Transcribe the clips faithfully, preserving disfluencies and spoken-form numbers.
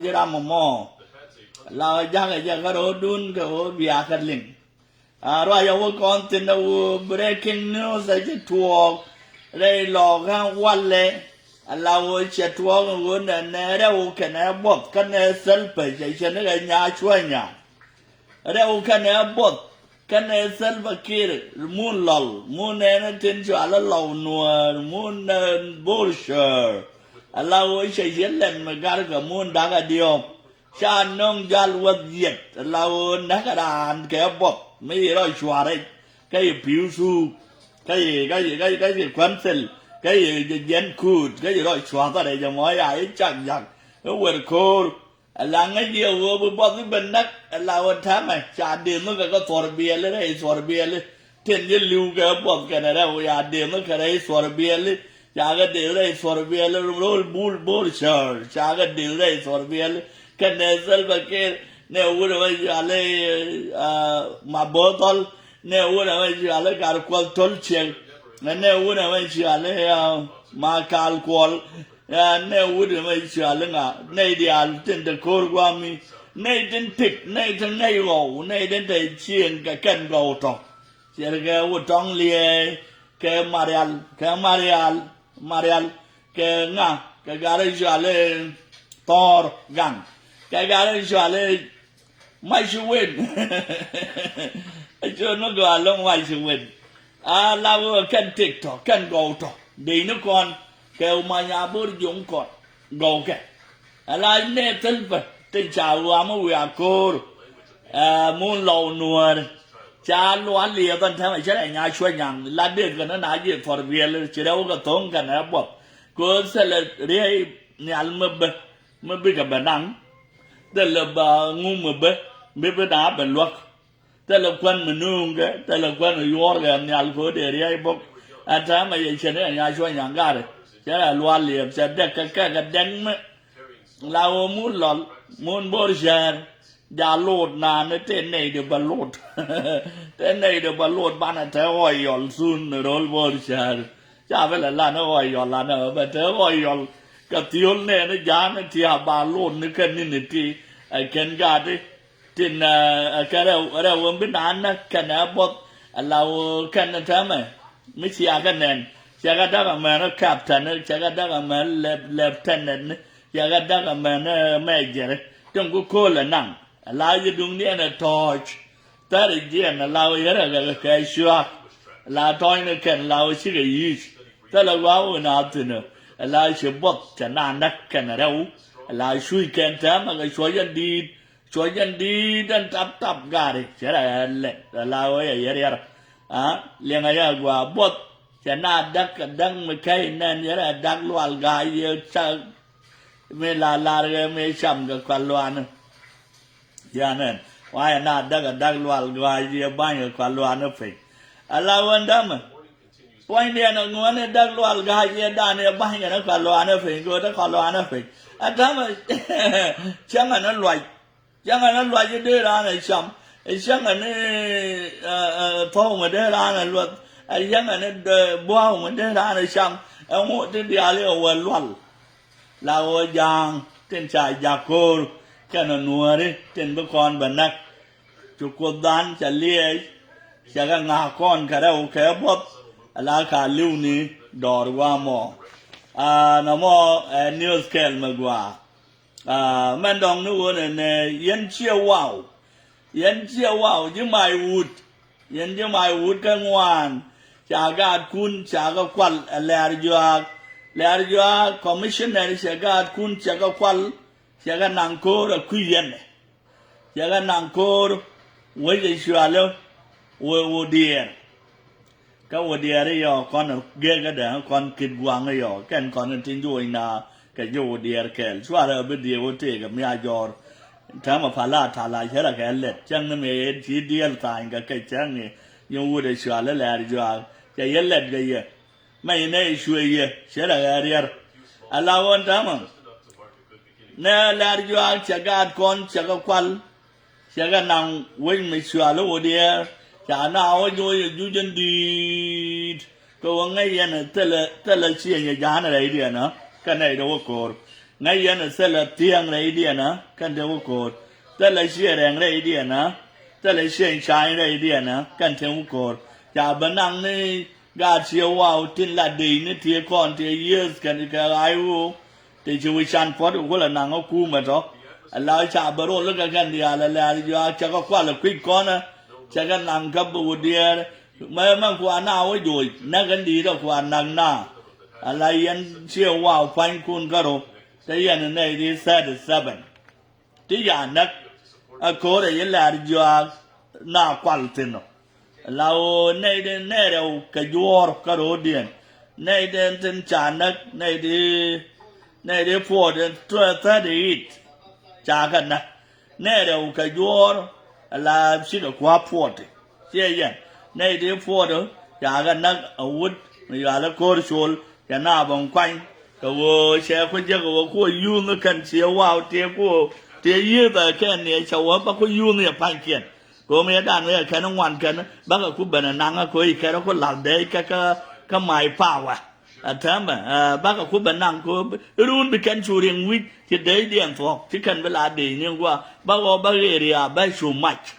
ji̱ ram mɔ mɔ. La wä jakä jɛ kä ro̱o̱dun kɛ wä bia kä liŋ. A ruac a wä kɔn thin a wä breaking news a ci tuɔɔk rɛy lɔɔk ɣän walɛ. A la wä cɛ tuɔɔk in wä nɛ nɛ rɛw kɛnɛ buɔth kɛnɛ thäl pec a cɛ ni kɛ nya cuänya. Rɛw kɛnɛ buɔth kɛnɛ Salva Kiir mun lɔl mun nɛɛni tin cɔal i̱ Lɔw Nuäär mun nɛn Bor Cäär. A la wä cɛ yɛ lɛn mi garkɛ mun da̱kä diɔ̱ɔ̱k. Ca nöŋ jal wäth yɛt a la wä näk raan kɛ buɔth mi yi rɔ cuarɛ kä yi pi̱w thuuk kä yi kä yi kä yi kä yi kuän thil kä yi jiɛn kuut kä yi rɔ cuathärɛ jɛ mɔ ya i̱ cak jak i̱ wer ko̱o̱r. Ala ŋäc diɛ ɣöö bi buɔth bi ben näk ala ɣöö täämɛ ca dëëth mi kɛ kɛ thuɔr biɛli rɛy thuɔr biɛli. Tin ji̱ li̱w kɛ buɔth kɛnɛ rɛw ya dëëth mi kɛ rɛy thuɔr biɛli. Ca kɛ dëëth rɛy thuɔr biɛli ro̱l bul Bor Cäär ca kɛ dëëth rɛy thuɔr biɛli. Kɛnɛ Salva Kiir nɛ wut ɛmɛ cɔal i̱ Mabothɔl nɛ wut ɛmɛ cɔal i̱ Gatkuɔth Tɔl Ciɛk. Nɛ wut ɛmɛ cɔal i̱ Makal Kuɔl. Ya nɛ wut ɛmɛ cɔal iŋa nɛy diaal tin te ko̱o̱r gua̱a̱mi nɛy tin tik nɛy tin ŋäc ɣɔw nɛy tin te cieŋ kɛ kɛn gɔw tɔ̱. Ciɛr kɛ wut tɔ̱ŋ liɛɛc kɛ marial kɛ marial marial kɛ ŋa kɛ gat i̱ cɔal i̱ thɔɔr gaŋ kɛ gat i̱ cɔal i̱ Mac ci wen. Aci wen mi gɔaa loŋ mac ci wen. A la wee kɛn tik tɔ kɛn gɔw tɔ dee ni kɔn kɛ ma nya bor joŋ kɔn gɔw kɛ. A la nɛ thil pɛ tin ca wua mi wia koor. Ɛ mun lɔw nuɔɔri. Ca lual liɛth ɛn tɛmɛ cɛ rɛ nya cuɛ nyaŋ la dee kɛ ni na jiɛ thɔr biɛl ci rɛ wä kɛ thoŋ kɛn ɛ buɔth. Kɛ thilɛ riey nhial mi bä mi bikɛ bɛ naŋ. Thilɛ ba ŋum mi bä mi bi na bɛ luäk. Thilɛ kuän mi nuuŋkɛ thilɛ kuän mi yuɔɔrkɛ nhial ko̱ dee riey bok. Ɛn tɛmɛ yɛ cɛ ni ɛ nya cuɛ nyaŋ gat. Cɛ rɛ lual liɛth cɛ dɛk kɛ kɛ kɛ dɛŋ mi. La ɣöö mun lɔl mun bo̱r cäär. Ja lot naan ni te nɛy di bä lot. Te nɛy di bä lot banɛ te ɣɔy yɔl thun ni ro̱l bo̱r cäär. Ca bä lɛ lan ɣɔy yɔl lanɛ bɛ te ɣɔy yɔl. Kɛ thiol nɛɛni ja̱a̱n ni ti a ba lot ni kɛn ni ni ti. Ɛ kɛn gaati tin ɛ kɛ rɛw rɛw bi naan nä kɛn ɛ buɔth. Ɛ la ɣöö kɛn ni tɛmɛ mi cia kɛ nɛn. Cɛ kɛ däk ɛmɛn ɛ captain cɛ kɛ däk ɛmɛn lɛp lɛp tɛnɛn ni. Cɛ kɛ däk ɛmɛn ɛ mɛjɛri tin ku ko̱o̱l ɛ naŋ. Ɛ la ji̱ duŋdiɛn ɛ tɔ̱ɔ̱c. Thɛr ɛ jiɛn ɛ la wä yɛrɛ kɛ kɛ cuaak. Ɛ la tɔ̱ɔ̱cni kɛn la wä cikɛ yi̱i̱c. Thilɛ gua̱a̱k wä na thi̱n ɛ la ci buɔth cɛ na näk kɛn rɛw. Ɛ la cuc kɛn tɛmɛ kɛ cuɔ̱c ɛn di̱i̱t. Cuɔ̱c ɛn di̱i̱t ɛn tap tap gaari cɛ rɛ lɛt ɛ la wä yɛ yɛr yɛr. A liɛŋɛ yɛ gua̱a̱k buɔth cɛ na däk kɛ däk mi kɛy nɛn yɛrɛ dak lual ga̱a̱c yɛ cak. Mi la lar ɣɛ mi cam kɛ kual luaani. Yanɛn wayɛ na dak a dak lual gua̱a̱c yɛ ba̱ny kɛ kual luaani piny. Ala wän dämɛ puɔ̱nydiɛn a ŋuäni dak lual ga̱a̱c yɛ dan yɛ ba̱ny kɛ ni kual luaani piny kɛ wä te kual luaani piny. A dämɛ cäŋɛ ni luac. Cäŋɛ ni luac i̱ dee raan ɛ cam. Ɛ cäŋɛ ni thɔw mi dee raan ɛ luɔth. Ɛ cäŋɛ ni bua̱a̱k mi dee raan ɛ cam. Ɛŋu ti diaal i̱ ɛ wä lual. La ɣöö ja̱a̱ŋ tin ca jak ko̱o̱r kɛnɛ nuääri tin bi kɔn bɛ näk. Cu kuothdan cɛ liɛɛc cɛ kɛ ŋa̱a̱k kɔn kɛ rɛw kɛ buɔth. Ala ka li̱wni dɔɔr gua̱a̱mɔ. Aa nɔmɔ ɛ news kɛɛl mi gua̱a̱. Aa mɛn dɔ̱ŋ ni ɣöö nɛnɛ yɛn ciɛ waw. Yɛn ciɛ waw ji̱ mac wut. Yɛn ji̱ mac wut kä ŋuan ca gaatkun ca kɛ kual ɛ lɛɛr juaak. Lɛɛr juaak commissioner cɛ gaatkun cɛ kɛ kual. Cɛ kɛ naŋ ko̱o̱r ɛ kui̱ yɛn ɛ. Cɛ kɛ naŋ ko̱o̱r wec ɛ cualä. Wä wä diɛɛr. Kä wä diɛɛr i̱ yɔ kɔn gekä dɛ kɔn kit guaŋ i̱ yɔ kɛn kɔn tin ji̱ wec na. Kɛ ji̱ wä diɛɛr kɛɛl cuarɛ bi diɛɛr wä tëëkɛ mi a jɔɔr. Täämɛ pala tala cärɛ kɛ lɛt cäŋ ni mëë ci diɛɛl tha̱a̱ny kɛ kɛ cäŋ ni. Yɛn wut ɛ cualä lɛɛr juaak cɛ yɛ lɛt kɛ yɛ. Mɛc nɛ cuɛ yɛ cɛ rɛ ɣɛɛr yɛr. Ala ɣɔn täämɛ nɛ lɛɛr juaak cɛ gaat kɔn cɛ kɛ kual. Cɛ kɛ naŋ wec mi cual i̱ wä diɛɛr ca na wä juɔc ɛ juc in di̱i̱t. Kɛ wä ŋäc yɛn thilɛ thilɛ ciɛ nyɛ ja̱a̱n rɛydiɛn ɛ kɛ nɛy dee wä ko̱o̱r. Ŋäc yɛn ɛ thilɛ thiäŋ rɛydiɛn ɛ kɛn te wä ko̱o̱r. Thilɛ ciɛ rɛŋ rɛydiɛn ɛ. Thilɛ ciɛ ca̱ny rɛydiɛn ɛ kɛn te wä ko̱o̱r. Ca bɛ naŋ ni gaat ciɛ waw tin la dec ni tiee kɔn tiɛ yieth kɛn kɛ ɣa̱c ɣöö te ci wi̱c can puɔ̱t kɛ kulɛ naŋ ɛ kumɛ tɔ. Ala ca bɛ rol kɛ kɛn diaal ɛ lɛr jɔak cɛ kɛ kual ɛ kui̱c kɔn ɛ. Cɛ kɛ naŋ kä bi wä diɛɛr. Mɛ mɛ kuan na wä joc näk kɛn di̱i̱t ɛ kuan naŋ na. Ala yɛn ciɛ waw pua̱nykun kärɔ. Te yɛn nɛy di thirty seven ti ya näk. A ko̱r a yi lɛr juaak na kual thin ɔ. La ɣöö nɛy di nɛy rɛw kɛ juɔ̱ɔ̱r kä ro̱o̱diɛn. Nɛy di thin ca näk nɛy di nɛy di puɔt in thirty eight. Ca kɛ näk nɛy rɛw kɛ juɔ̱ɔ̱r. La cikɛ kua̱ puɔt. Ciɛ yɛn nɛy di puɔt ɔ ca kɛ näk a wut mi yual a ko̱r col. Cɛ na bä kuany kɛ ɣöö cɛ ku jek ɣöö ku yuuth ni kɛn ciɛ waw tiɛ ku tiɛ yieth ɛ kɛn ni cɛ wä bä ku yuuth ni ɛ pa̱nykiɛn. Kɛ ɣöö mi ɛ dan wee ɛ kɛn ŋuan kɛn bä kɛ ku ben ɛ naŋ ɛ kɛ ɣöö i̱ kɛn ku la̱th dee kɛ kä kä my power. Ɛ tɛmɛ ɛ bä kɛ ku ben naŋ kɛ ɣöö run bi kɛn cu riŋ wi̱c ci dee diɛn thuɔ̱k ci kɛn bi la dee ni gua̱a̱ bä ɣɔɔ bä ɣeer ya bä cu mac.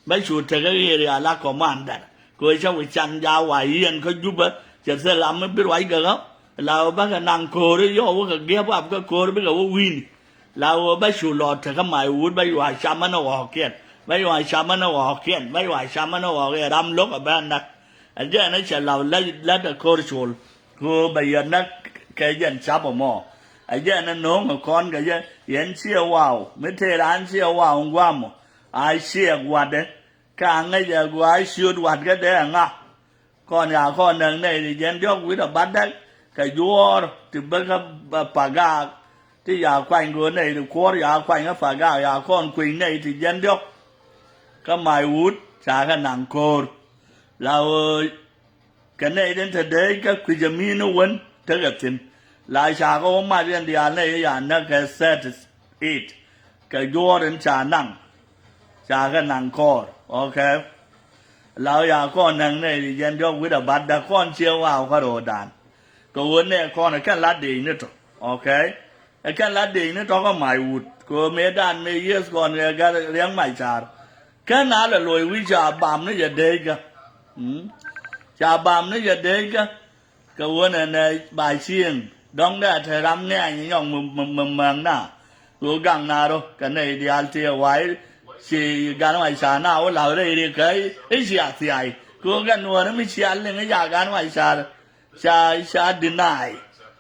Bä cu tekɛ ɣeer ya la commander. Kɛ ɣöö cä wi̱c can ja wa yiɛn kä Jubä cɛ thil ram mi bi ruac gɛ ɣä. La ɣöö bä kɛ naŋ ko̱o̱ri yɔw wä kɛ giɛp ap kä ko̱o̱ri bikɛ wä wi̱i̱ni. La ɣöö bä cu lɔ tekä mac wut bä yua camä ni ɣɔ̱ɔ̱kiɛn bä yua camä ni ɣɔ̱ɔ̱kiɛn bä yua camä ni ɣɔ̱ɔ̱kiɛn ram lo̱k ɛ bä näk. Ɛ jɛn ɛ cɛ law lät lät ɛ ko̱o̱r col. Kɛ ɣöö bä yɛ näk kɛ jɛn cap ɛmɔ. Ɛ jɛn ɛ no̱o̱ŋ ɛ kɔn kɛ jɛ yɛn ciɛ waw mi tëë raan ciɛ waw ŋuamɔ. A ciɛ gua̱dɛ. Ka ŋäc ɛ gua̱a̱c ciöt wa̱tkä dee ɛ ŋa. Kɔn ya kɔn näk nɛy ti jiɛn diɔ̱k wi̱cdɛ batdäk kɛ juɔ̱ɔ̱r ti bäkä pagaak. Ti ya kuany go̱o̱r nɛy ti kuɔ̱r ya kuany kä pagaak ya kɔn kueny nɛy ti jiɛn diɔ̱k. Kä mac wut ca kɛ naŋ ko̱o̱r. La ɣöö kɛ nɛy tin te dee kä kui̱c ɛ mi̱i̱ni wän tekɛ thi̱n. La ca kɛ wä mat yɛn diaal nɛy ya näk kɛ thirty eight. Kɛ juɔ̱ɔ̱r in ca naŋ ca kɛ naŋ kɔɔr. Okay. La wä ya kɔn näk nɛy ti jiɛn diɔ̱k wi̱cdɛ batdäk kɔn ciɛ waw kä ro̱o̱dan. Kɛ ɣöö nɛ kɔn ɛ kɛn la dec ni tɔ. Okay. Ɛ kɛn la dec ni tɔ kä mac wut kɛ ɣöö mëëdan mëë yieth kɔn kɛ gat riɛŋ mac ca̱r. Kɛn a lɛ loc wi̱c ca bam ni yɛ dec kä. Mm. Ca bam ni yɛ dec kä. Kɛ ɣöö nɛnɛ ba cieŋ dɔ̱ŋdɛ a te ram ŋɛ̈ny nyɔk mi mi mi mɛŋ na. Kɛ ɣöö gaŋ na rɔ kɛ nɛy diaal ti ɛ wa̱i̱ ci gan wac ca na wä la̱th rɛy ri kɛ i̱ cia thia̱a̱c kɛ ɣöö kɛ nuɔ̱ɔ̱ri mi cia liŋ i̱ ca gan wac ca ca ca deny.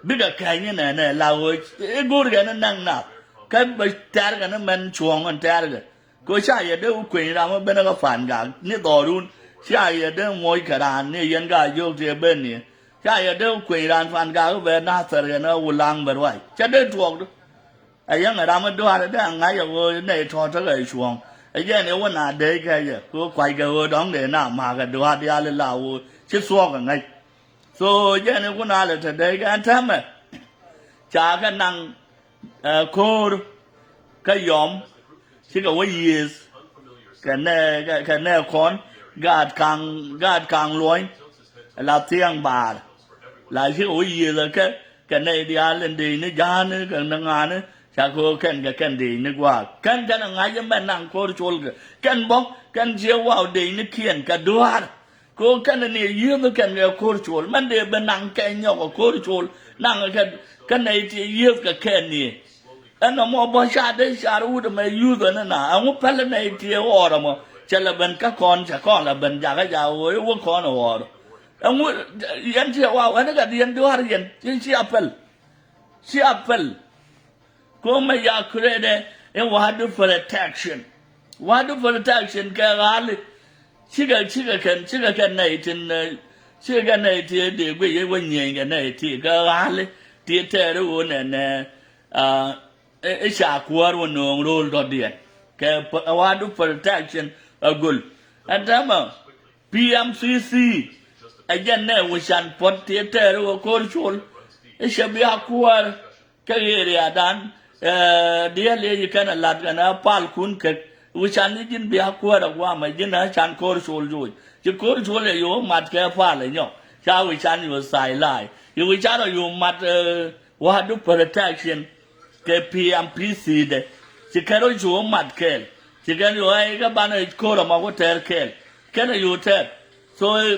Bikɛ kɛ̈ny inɛnɛ la ɣöö i̱ go̱o̱rkɛ ni naŋ nath kä bɛ tɛ̈rkɛ ni mɛn cuɔ̱ɔ̱ŋ in tɛ̈rkɛ. Kɛ ɣöö ca yɛ dee wä kueny ram mi ben kä Pan Gak ni dhɔrun. Ca yɛ dee muɔc kɛ raan ni yɛn ka jiök ti ben ni. Ca yɛ dee wä kueny raan Pan Gak bɛ Nathɛr yɛn ɛ Wulaŋ bɛ ruac. Cɛ dee tuɔɔkdu. Ɛ yɛn ɛ ram mi duaar dee a ŋa̱c ɛ ɣöö nɛy tɔ̱ tekɛ cuɔ̱ɔ̱ŋ. Ɛ jɛn ɛ wä na dee kɛ yɛ kɛ ɣöö kuackɛ ɣöö dɔ̱ŋ dee na ma̱a̱kɛ duaar diaal ila ɣöö ci thuɔɔk ɛ ŋäc. So jɛn ɛ kun a lɛ te dee kɛ ɛn täämɛ. Ca kɛ naŋ ɛ ko̱o̱r kä yɔm cikɛ wä yiëëth kɛ nɛ kɛ nɛ kɔn gaat kaŋ gaat kaŋ luɔ̱ny. La thiaŋ baar la cikɛ wä yiëëth ɛ kɛ kɛ nɛy diaal in dec ni ja̱a̱ni kɛ ni ŋa̱a̱ni. Ca kɛ ɣöö kɛn kɛ kɛn dec ni gua̱a̱k kɛn kɛn ɛ ŋa̱c ɛmɛ naŋ ko̱o̱r col kɛ kɛn bä kɛn ciɛ waw dec ni kiɛn kɛ dua̱a̱r. Kɛ ɣöö kɛn ni yieth kɛn kɛ ko̱r col mɛn dee bi naŋ kɛ nyɔk ɛ ko̱r col naŋ kɛ kɛ nɛy ti yieth kɛ kɛn ni. Ɛn nɔmɔ bä ca dee car wut ɛmɛ yuth ɛn na ɛŋu päl nɛy ti ɣɔɔr ɛmɔ cɛ lɛ ben kä kɔn cɛ kɔn lɛ ben jakä ja ɣöö i̱ wä kɔn ɣɔɔr. Ɛŋu yɛn ti ɛ waw ɛn kɛ yɛn dua̱r yɛn ci ci a päl. Ci a päl. Ko mɛ ya create in wadu protection. Wadu protection kɛ ɣali. Cikɛ cikɛ kɛn cikɛ kɛn nɛy tin cikɛ kɛn nɛy ti dee guic wä nyieny kɛ nɛy ti kɛ ɣali ti tɛɛri wun ɛnɛ. I̱ ca kuäär wä nööŋ ro̱o̱l dɔ̱diɛn kɛ wadu protection a göl. Ɛn täämɛ P M C C ɛ jɛn nɛ wi̱can puɔ̱t ti tɛɛri wä ko̱r col. I̱ cɛ bi a kuäär. Kä area dan diɛl yɛ ji̱ kɛn a lat kɛn a pal kun kek wi̱can ni ji̱n bi a kuäär a guam a ji̱n a can ko̱r col joc ci ko̱r col yɛ yo̱o̱ mat kɛ pal a nyɔk ca wi̱can yo̱o̱ thailai yɛ wi̱can a yo̱o̱ mat. Wadu protection. kɛ P M P C dɛ. Ci kɛn rɔ cu mat kɛɛl. Ci kɛn yo ɛ kɛ banɛ ko̱r ɛmɔ ku tɛr kɛɛl. Kɛn ɛ yo tɛr. So